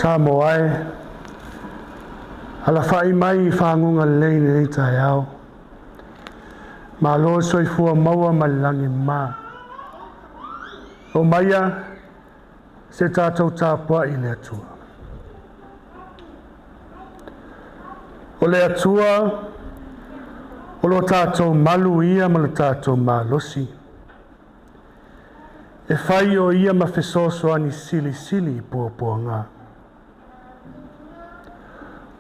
Samoa e, alafa'i mai i faguga lelei i lenei taeao. Malo le soifua maua ma le lagi e mama. Omaia se tatou tapuai i le Atua. O le Atua o lo tatou malu ia ma lo tatou malosi. E fai o ia ma fesoasoani silisili i puapuaga.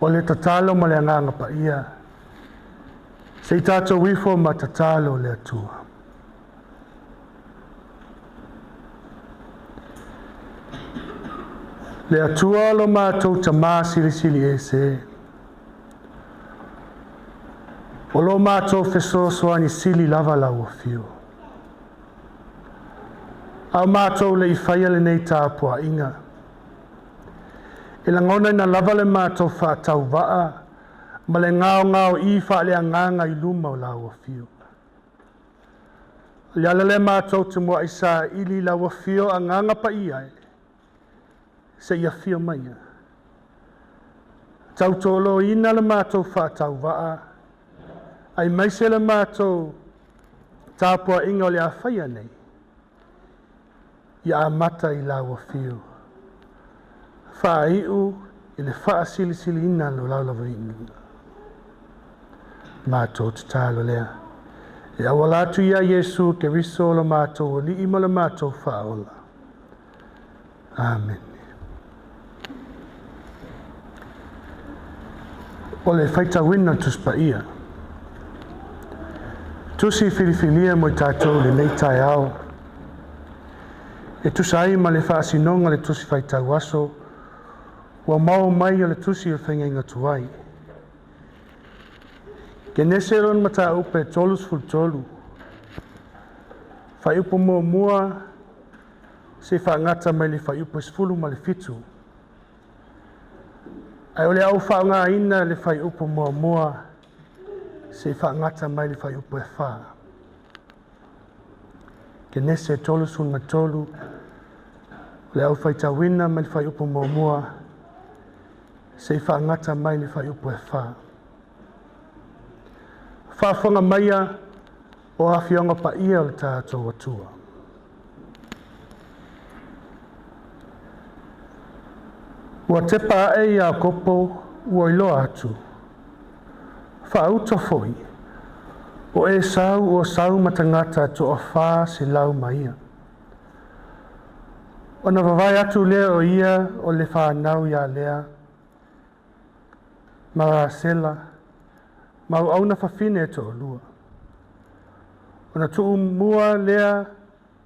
O le tatalo ma le agaga paia, se i tatou ifo ma tatalo le Atua. Le Atua lo matou Tamā silisili ese, o lo matou fesoasoani sili lava lau afio. A o matou le i faia lenei tapuaiga, e lagonaina lava le matou faatauvaa ma le gaogaoi faaleagaga i luma o lau afio. O le ala lea matou te muai saili lau afio agaga paia e, se i afio maia. Tautuoloina le matou faatauvaa, aemaise le matou tapuaiga o le a faia nei, ia amata i lau afio. Faaiu i le faasilisiliina o lau lavaiga. Matou tatalo lea. E auala atu ia Iesu Keriso lo matou Alii ma le matou Faaola. Amene. O le faitauina o le Tusi Paia. Tusi filifilia mo i tatou i lenei taeao. E tusa ai ma le faasinoga le Tusi Faitau Aso, ua maua mai o le Tusi o le Faigaiga Tuai. Kenese lona mataupu e 33, fuaiupu muamua se faagata mai le fuaiupu e 17. Ae o le a ou faaaogaina le fuaiupu muamua se faagata mai le fuaiupu e 4. Kenese 33, o le a ou faitauina mai le fuaiupu muamua se i faagata mai le fuaiupu e 4. Faafofoga maia o afioga paia o le tatou Atua. Ua tepa ae Iakopo ua iloa atu. Faauta foi, o Esau ua sau ma tagata 400 ma ia. Ona vavae atu lea o ia o le fanau iā Lea, ma Rasela, ma auauna fafine e toalua. Ona tuu mua lea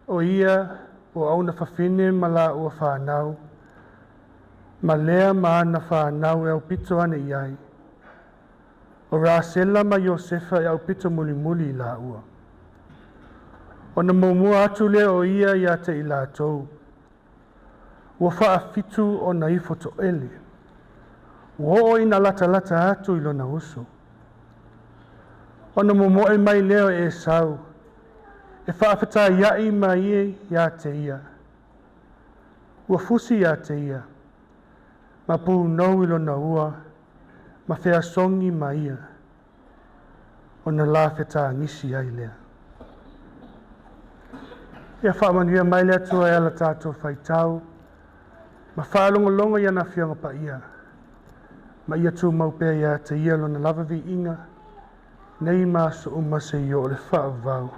o ia o auauna fafine ma laua fanau, ma Lea ma ana fanau e aupito ane i ai. O Rasela ma Iosefa e aupito mulimuli i laua. Ona muamua atu lea o ia ia te i latou, ua faafitu ona ifo toele, ua oo ina latalata atu i lona uso. Ona momoe mai lea o Esau, e faafetaiai mai ia te ia. Ua fusi ia te ia, ma punou i lona ua, ma feasogi ma ia, ona la fetagisi ai lea. Ia faamanuia mai le Atua e ala tatou faitau, ma faalogologo i ana afioga paia, ma ia tumau pea ia te ia lona lava viiga, nei ma aso uma seia oo i le faavavau,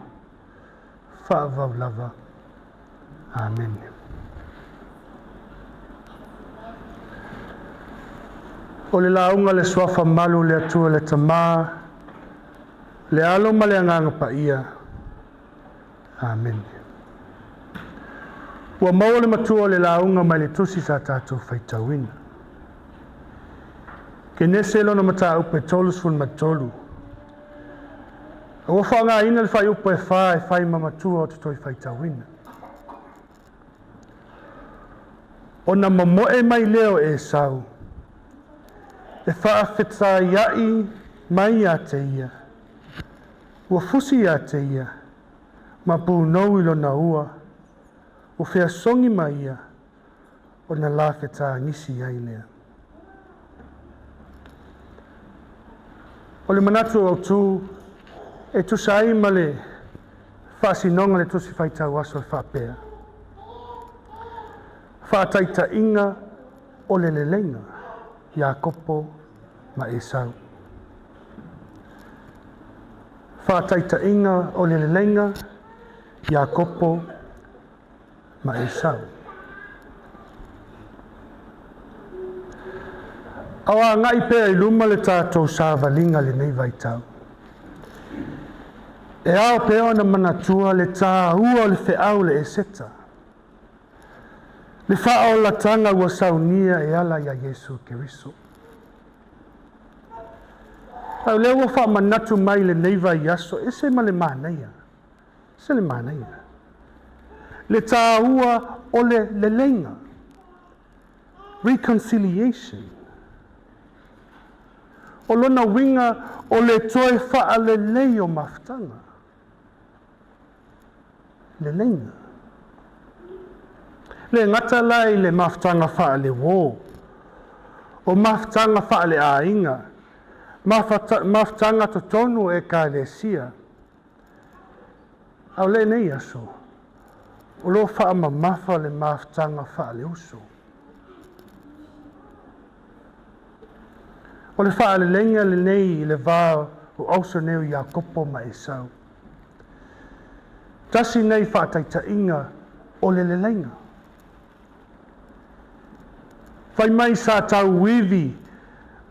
faavavau lava. Amene. O le lauga le suafa malu o le Atua le Tamā, le Alo ma le Agaga Paia. Amene. Ua maua le matua o le lauga mai le tusi sa tatou faitauina. Kenese lona mataupu e 33. Ua faaaogaina le fuaiupu e 4 e fai ma matua o te toe faitauina. Ona momoe mai lea o Esau, e faafetaiai mai ia te ia, ua fusi ia te ia, ma punou i lona ua, ua feasogi ma ia, ona la fetagisi ai lea. O le manatu autu e tusa ai ma le faasinoga le tusi faitau aso e faapea: Faataitaiga o le leleiga, Iakopo ma Esau. Faataitaiga o le leleiga, Iakopo ma Esau. A o agai pea i luma le tatou savaliga lenei vaitau, e ao pea ona manatua le taua o le feau le Eseta, le faaolataga ua saunia e ala ia Iesu Keriso. A o lea ua faamanatu mai lenei vaiaso, ese ma le manaia, ese le manaia, le taua o le leleiga, reconciliation. O lona uiga o le toe faalelei o mafutaga, leleiga. Le gata la i le mafutaga faale-uo, o mafutaga faale-aiga, mafutaga totonu o ekalesia. A o lenei aso, o lo o faamamafa le mafutaga faale-uso. O le faaleleiga lenei i le va o auso nei o Iakopo ma Esau. Tasi nei faataitaiga o le leleiga. Fai mai sa tauivi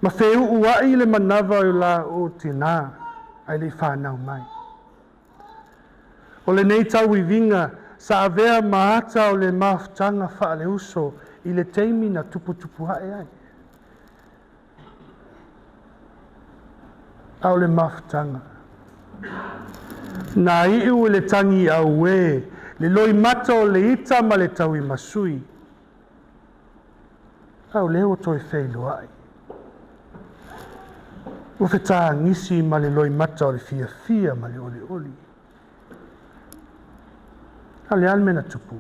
ma feuuai le manava o la o tina ae le i whanau mai. O lenei tauiviga sa avea ma ata o le mafutaga faaleuso i le taimi na tuputupu ae ai. A o le mafutaga na iu i le tagi auē, le loimata o le ita ma le tauimasui. A o lea ua toe feiloai, ua fetagisi ma le loimata o le fiafia ma le olioli. A o le a le mea na tupu?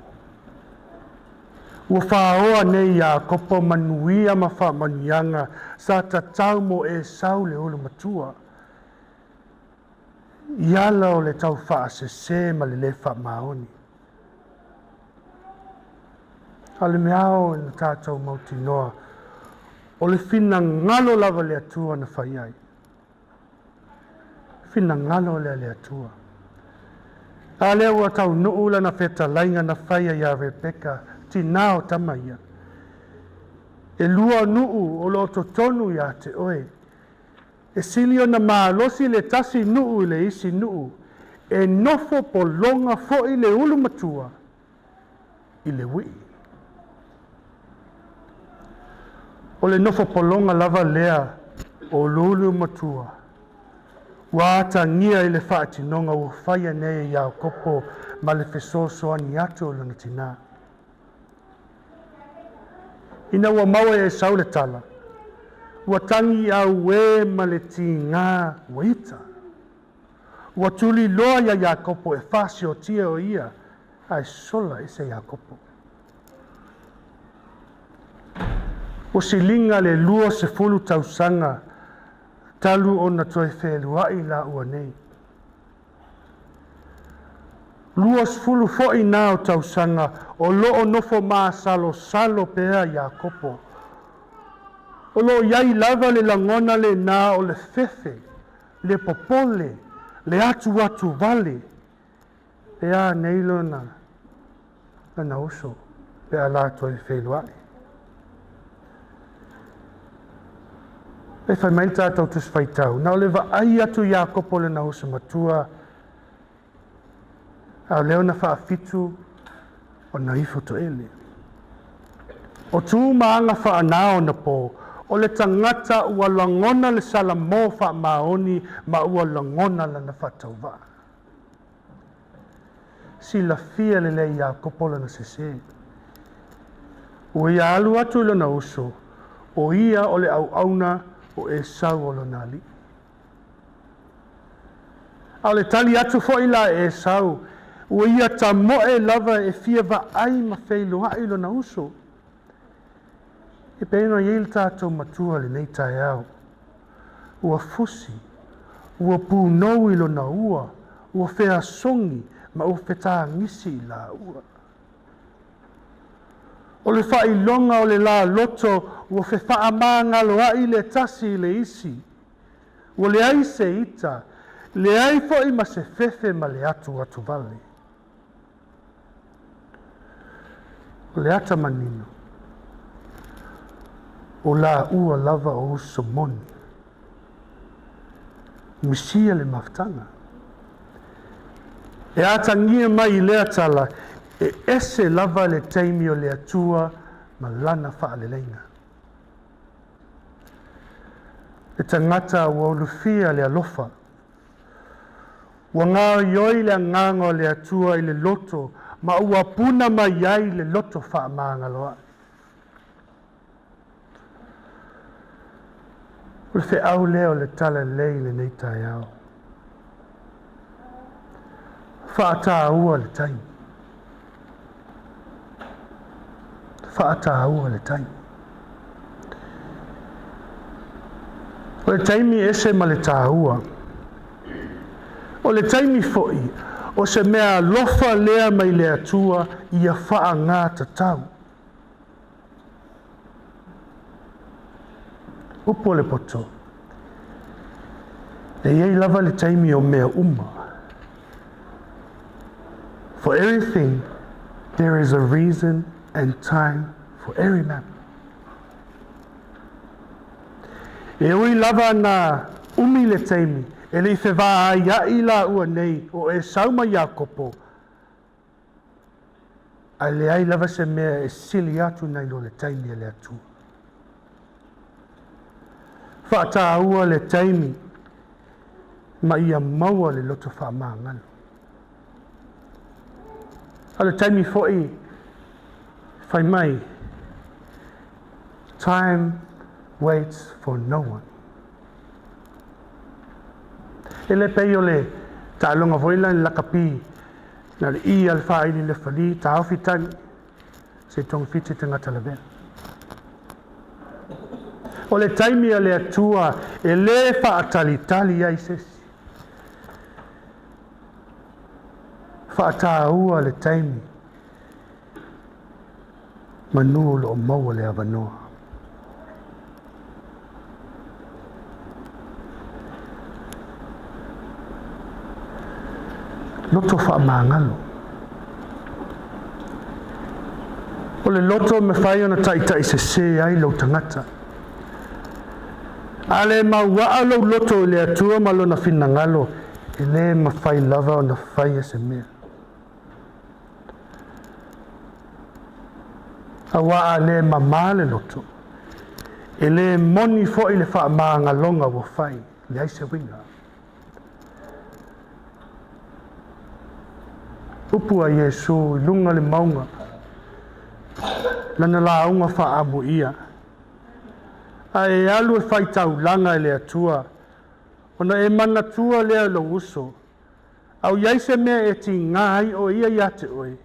Ua faoa nei Iakopo manuia ma faamanuiaga sa tatau mo Esau le ulu matua, i ala o le taufaasese ma le lē faamaoni. A o le mea ao na tatou mautinoa, o le finagalo lava le Atua na fai ai. Finagalo lea le Atua. A lea ua taunuu lana fetalaiga na faia ia Rebeka, tinā o tama ia. E lua nuu o loo totonu ia te oe. E sili ona malosi le tasi nuu i le isi nuu. E nofo pologa foi le ulu matua i le uii. O le nofo pologa lava lea o ulu matua, ua atagia i le faatinoga ua faia nei e Iakopo ma le fesoasoani atu o lona tinā. Ina ua maua e Esau le tala, ua tagi auē ma le tigā ua ita. Ua tuliloa ia Iakopo e faasiotia o ia, ae sola ese Iakopo. Ua siliga le 20 tausaga talu ona toe feluai laua nei. 20 foi na o tausaga o loo nofo masalosalo pea Iakopo. O loo i ai lava le lagona lenā o le fefe, le popole, le atuatu vale, pe a nei lona lana uso pe a la toe feiloai. E fai mai le tatou tusi faitau, na o le vaai atu Iakopo lona uso matua, a o lea ona faafitu Ona ifo toele. O tu ma aga faanaonapo, o le tagata ua lagona le salamo faamaoni ma ua lagona lana faatauvaa. Silafia lelei e Iakopo lana sese. Ua ia alu atu i lona uso, o ia o le auauna o Esau o lona alii. A o le tali atu foi la a Esau, ua ia tamoe lava e fia vaai ma feiloai i lona uso. E pei ona i ai le tatou matua i lenei taeao, ua fusi, ua punou i lona ua, ua feasogi ma ua fetagisi i laua. O le faailoga o le la loto ua fefaamagaloai le tasi i le isi. Ua leai se ita, leai foi ma se fefe ma le atuatuvale. O le ata manino, o laua lava o uso moni. Misia le mafutaga. E atagia mai i lea tala, e ese lava le taimi o le Atua ma lana faaleleiga. Le tagata ua ulufia le alofa, ua gaoioi le agaga o le Atua i le loto ma ua puna mai ai le loto faamagaloa'i. O le feau lea o le Talalelei i lenei taeao. Faataua le taimi. Faataua le taimi. O le taimi e ese ma le taua. O le taimi foi, o se mea alofa lea mai le Atua ia faaaga tatau. Upu a le poto, e i ai lava le taimi o mea uma. For everything there is a reason and time for every matter. E ui lava na umi le taimi e le i fevaaia'i laua nei o Esau ma Iakopo, Ae leai lava se mea e sili atu nai lo le taimi a le Atua. Faataua le taimi ma ia maua le loto faamagalo. A o le taimi foi fai mai, time waits for no one. E le pei o le taaloga foi la i le lakapi Na o le i a le faaili le fali, taofi tagi, se i togafiti tagata lavea. O le taimi a le Atua e le faatalitali ai se isi. Faataua le taimi manu o lo o maua le avanoa. Loto faamagalo. O le loto e mafai ona taitai sese ai lou tagata. A le mauaa lou loto i le Atua ma lona finagalo, e le mafai lava ona faia se mea. Aua a le mamā le loto, e le moni foi le faamagaloga ua fai, leai se uiga. Upu a Iesu i luga le mauga, lana lauga faaamuia, a e alu e fai taulaga i le Atua, ona e manatua lea lou uso, A o i ai se mea e tiga ai o ia ia te oe,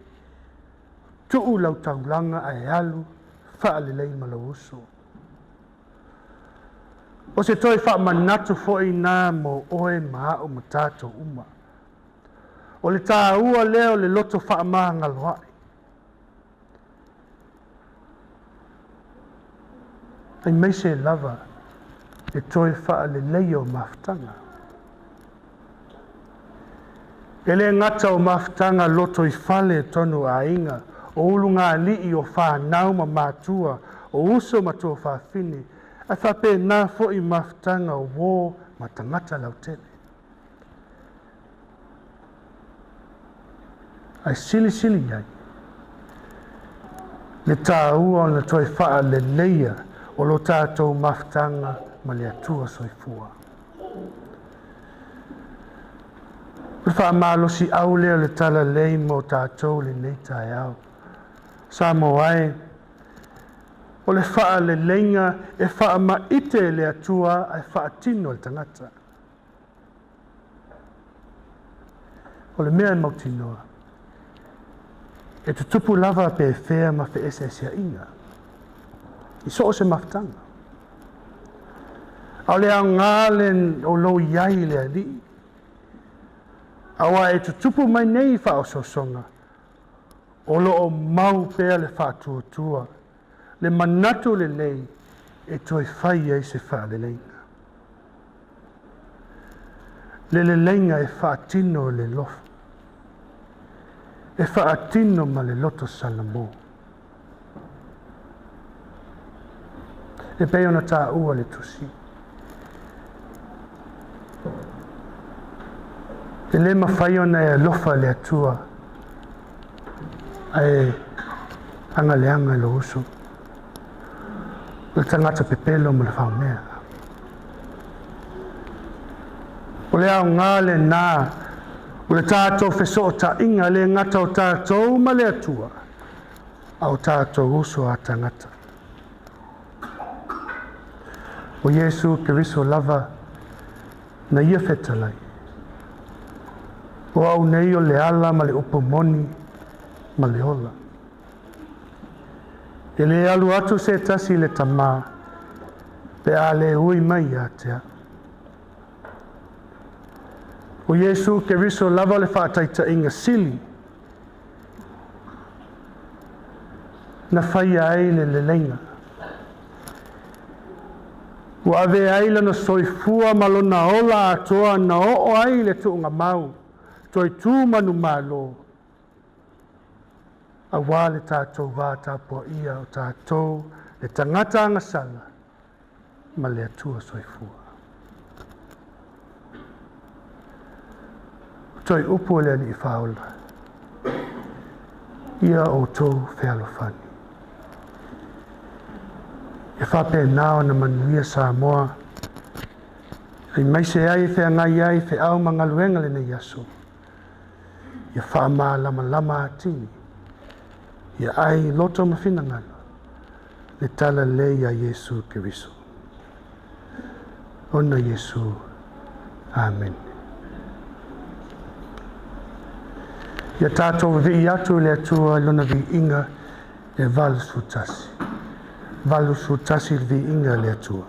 tuu lau taulaga ae alu faalelei ma lou uso. O se toe faamanatu foi na mo oe ma a'u ma tatou uma. O le taua lea o le loto faamagaloa'i. Aemaise lava le toe faaleleia o mafutaga. E le gata o mafutaga lotoifale tonu aiga, o ulugalii, o fanau ma matua, o uso ma tuafafine, ae faapena foi mafutaga o uo ma tagata lautele. Ae silisili i ai. Le taua ona toe faaleleia o lo tatou mafutaga ma le Atua Soifua. O le faamalosiau lea o le talalelei mo tatou i lenei taeao. Samoa e, o le faaleleiga e faamaite e le Atua ae faatino e le tagata. O le mea e mautinoa, e tutupu lava pe fea ma feeseeseaiga i so o se mafutaga. A o le aoga le o lou i ai i le Alii, aua e tutupu mai nei faaosoosoga, o lo o mau pea le faatuatua, le manatu lelei e toe fai ai se faaleleiga. Le leleiga e faatino e le alofa, e faatino ma le loto salamo. E pei ona taua le tusi. E le mafai ona e alofa i le Atua ae agaleaga i lou uso. O le tagata pepelo ma le faumea. O le aoga lena o le tatou fesootaiga, le gata o tatou ma le Atua, a o tatou uso a tagata. O Iesu Keriso lava na ia fetalai, o au nei o le ala ma le upu moni ma le ola. E le alu atu se tasi i le Tamā pe a le ui mai ia te au. O Iesu Keriso lava le faataitaiga sili na faia ai le leleiga. Ua ave ai lona soifua ma lona ola atoa na oo ai le tuugamau, toe tu manumalo, aua le tatou va tapuaia o tatou le tagata agasala ma le Atua soifua. O toe upu o le Alii Faaola, ia outou fealofani. E faapena ona manuia Samoa, aemaise ai e feagai ai feau ma galuega lenei aso, ia faamalamalama atili, ia ai loto ma finagalo, le talalelei a Iesu Keriso. Ona Iesu. Amene. Ia tatou vivii atu i le Atua i lona viiga e 81. 81 le viiga a le Atua.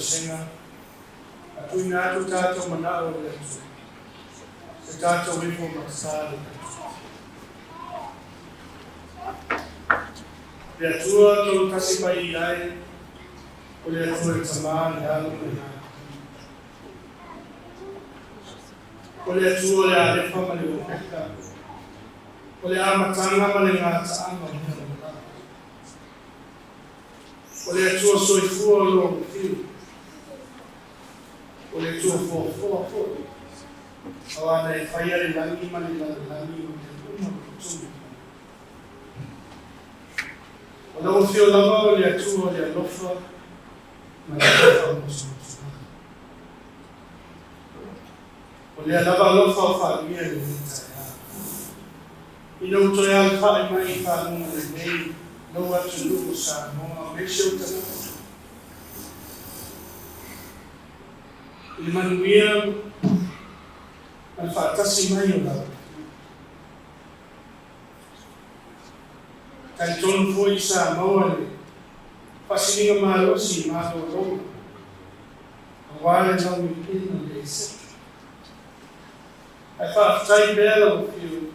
toesega, a tuuina atu tatou manao i le Atua, se tatou ifo ma sa le Atua. Le Atua tolu tasi mai ai, o le Atua le Tama, le Alo ma le Agaga. O le Atua o le Alefa ma le Omeka, o le amataga ma le gataaga o mea uma lava. O le Atua soifua o lo o fiu, o le Atua foafoa foi, auā na e faia le lagi ma le lalolagi ma mea uma o totonu o ai. O lau afio lava o le Atua o le alofa ma le faamotumotuga. O lea lava alofa o faaalia i lenei taeao. Ina ua toe alafai mai i faguga lelei lou atunuu o Samoa me si ou tagata. I le manuia ma le faatasi mai o lau Talitonu foi sa maua le faasiliga malosi i malologa aua le lauiliiliga o le Eseta. Ae faafetai pea lau Afioga,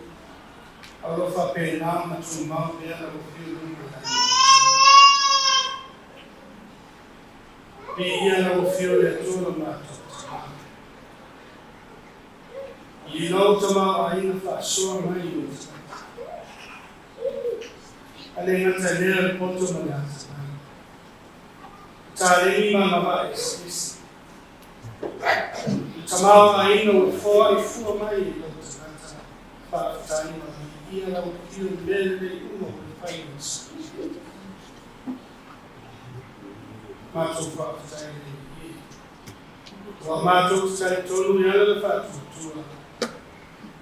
a o lo o faapena ona tumau pea lau Afioga i luma i Viia lau Afioga le Atua lo matou Tama. I lou tamaoaiga faasoa mai i ou tagata. A le gata i lea o le poto ma le atamai. O taleni ma agavaa eseese. Le tamaoaiga ua foai fua mai i lou tagata, faafetai ma viia lau afio i mea lelei uma ua e fai mo Samoa. Matou faafetai i le Alii. Ua matou te talitonu e ala le faatuatua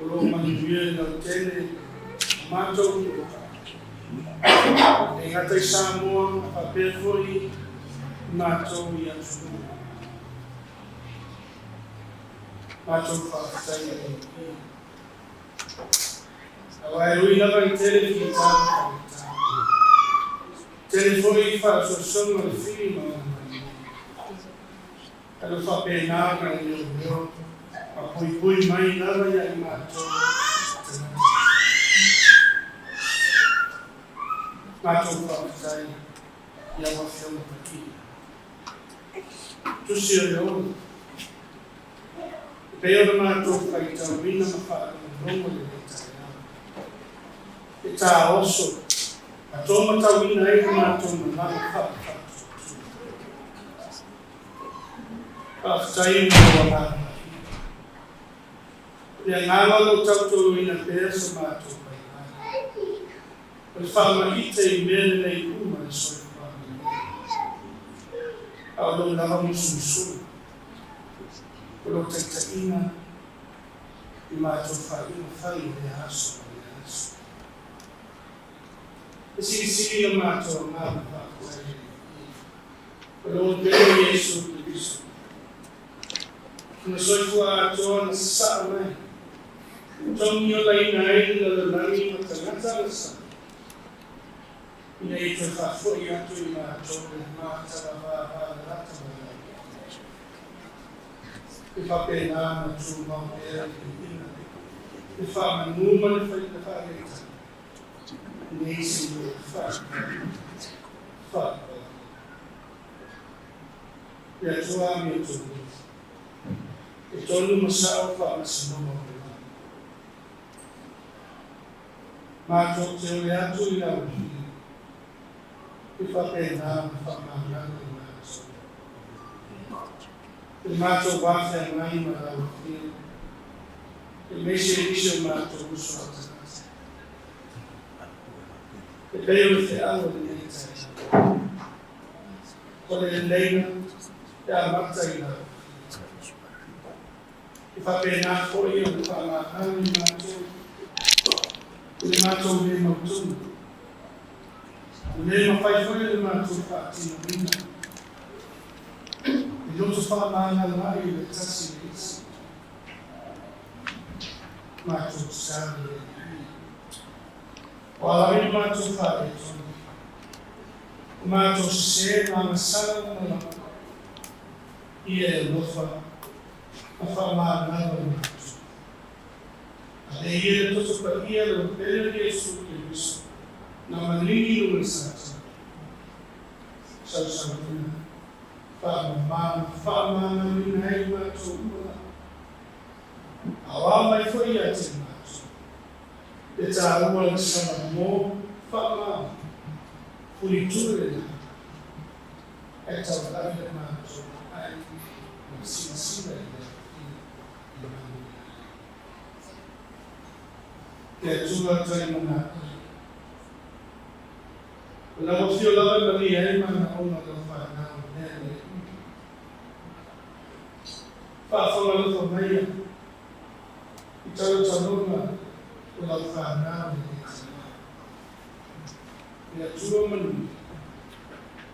o lo o manuia le lautele o matou e le gata i Samoa a faapea foi i matou i atunuu. Matou faafetai i le Alii. Aua e ui lava i tele fita ma faigata, tele foi faasoasoga o le fili ma ona manuia. Ae o lo o faapena ona e leoleo ma puipui mai lava ia i matou tagata. Matou faafetai i au Afioga Paia. Tusi o le ola. E pei ona matou faitauina ma faalogologo i lenei taeao. E taoso ma tōmatauina ai le matou malaga faatautaia. Faafetai mo lou agaga paia. O le agaga o lo o tautoloina pea so matou vaivai. O le faamaite i mea lelei uma le soifuaga lelei. A o lou lava musumusuga, o lou taitaiga i matou faaiuga fai i lea aso ma lea aso. E silisili le matou agaga faafetai i le Alii, o lou Pele Iesu Keriso, na soifua atoa na sasaa mai, togi olaina ai le lalolagi ma tagata o le sami, ina ia toe faafoi atu i matou le matavavalalata ma le Alii. E faapena ona tumau pea le viiga, le faamanu ma le faaletonu nei seia faailoa. Le Atua amiotonu, e tonu ma sao faamasinoga o le lagi. Matou te ole atu i lau Afioga, e faapena ona faamagalo i matou. I le matou va feagai ma lau Afioga, aemaise nisi o matou uso a tagata. E pei o le feau o lenei taeao, o le leleiga e amata i lau Afioga. E faapena foi ona faamagalo i matou i le matou le mautuga, ua le mafai foi ona matou faatinoina le loto faamagaloa'i o le tasi i le isi. Matou tatalo i le Alii, o a lava ni matou faaletonu, o matou sesē ma agasala uma lava. Ia e alofa ma faamagalo i matou. Ave ia le Toto Paia lau Pele o Iesu Keriso na maligi i luga le Satani. Sausauina, faamama ma faamagaloina ai matou uma lava. Aoao mai foi ia te matou le taua o le salamo faamama fulitue le lagi. Ae taulai le matou ai ma silasila i le Alofia e manuia ai. Te Atua tai manaia. O lau afio lava e malie ai manaoga o lau fanau i mea le uma. Faafofoga alofa maia i talotaloga o lau fanau i lenei taeao. Le Atua manuia.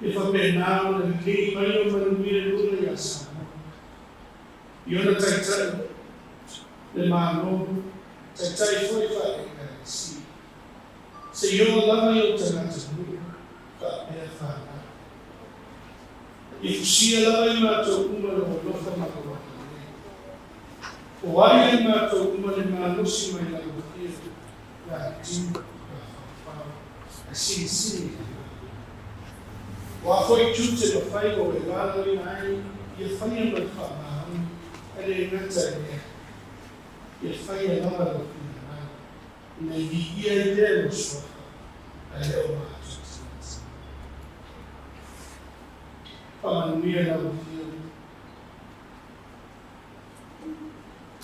E faapena ona lelei mai o manuia i luga ia Samoa, i ona taitai, le Malo, taitai foi faale-Ekalesia, seia oo lava i ou tagata nuu faapea fanau. I fusia lava i matou uma lou alofa ma lou agalelei. O ai ai matou uma le malosi mai lau afio laitini mafaufau ae silisili i le Malo. O a foi tiute ma faiva ua e valaauina ai ia faia ma le faamaoni ae le gata i lea, ia faia lava lou finagalo ina i viia ai pea lou suafa ae le o matou tagata. Faamanuia lau Afioga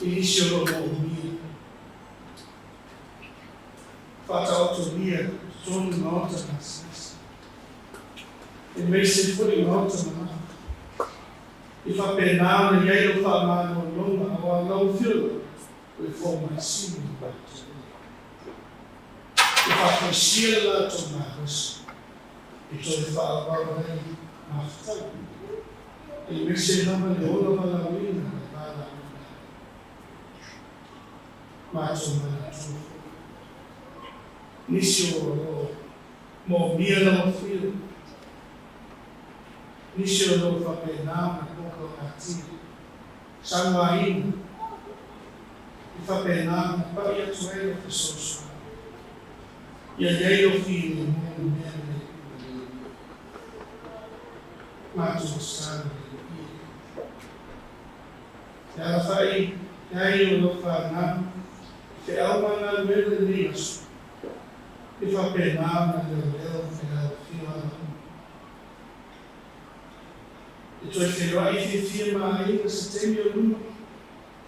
i nisi o lo o moomia. Faataotolia totonu maota gasegase, aemaise foi maota mamafa, i faapena ona i ai lou faamalonologa aua lau Afioga o le fomai sili o matou uma. Ia faafoisia le latou malosi e toe faaauau ai mafutaga, aemaise lava le ola valaauina e valaauina ai. Matou manatua foi nisi o lo o moomia lau afio, nisi o lo o faapena ona polokatia, sauaina, i faapena ona pai atu ai lau fesoasoani, ia i ai lou filemu i mea ma le iuga le iuga. Matou tatalo i le Alii. E alafai ai o lau fanau i feau ma galuega i lenei aso, e faapena ona leoleo i lau afio alauma. E toe feiloai fiafia ma aiga se taimi o luma,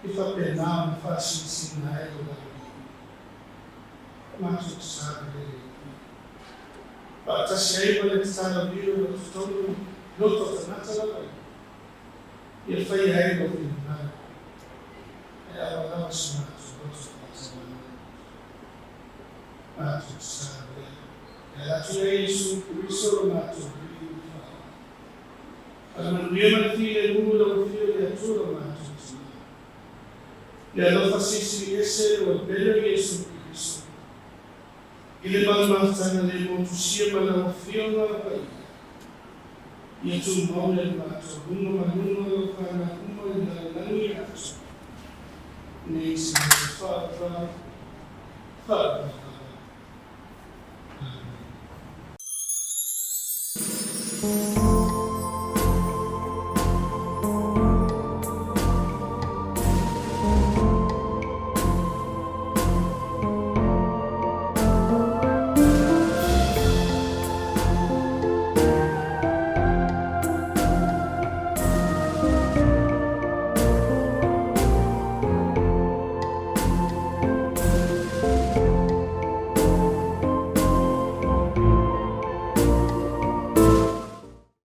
e faapena ona faasilasila ai lo lau viiga. Matou tatalo i le Alii. Faatasi ai ma le tatalo lilo o totonu loto tagata lava ia. Ia faia ai lou finagalo, ae aua lava so matou loto faatamalii. Matou tatalo lea, e ala atu ia Iesu Keriso lo matou Alii ma Faaola. Faamanuia ma le filemu i lau Afio i le Atua lo matou Tina. Le alofa silisili ese ua pele o Iesu Keriso, i le malumafutaga le motusia ma lau Afioga Paia. Ia tumau le matou luga ma luga o lau fanau uma i le lalolagi atoa, nei se mea faavavau, faavavau lava. Amene.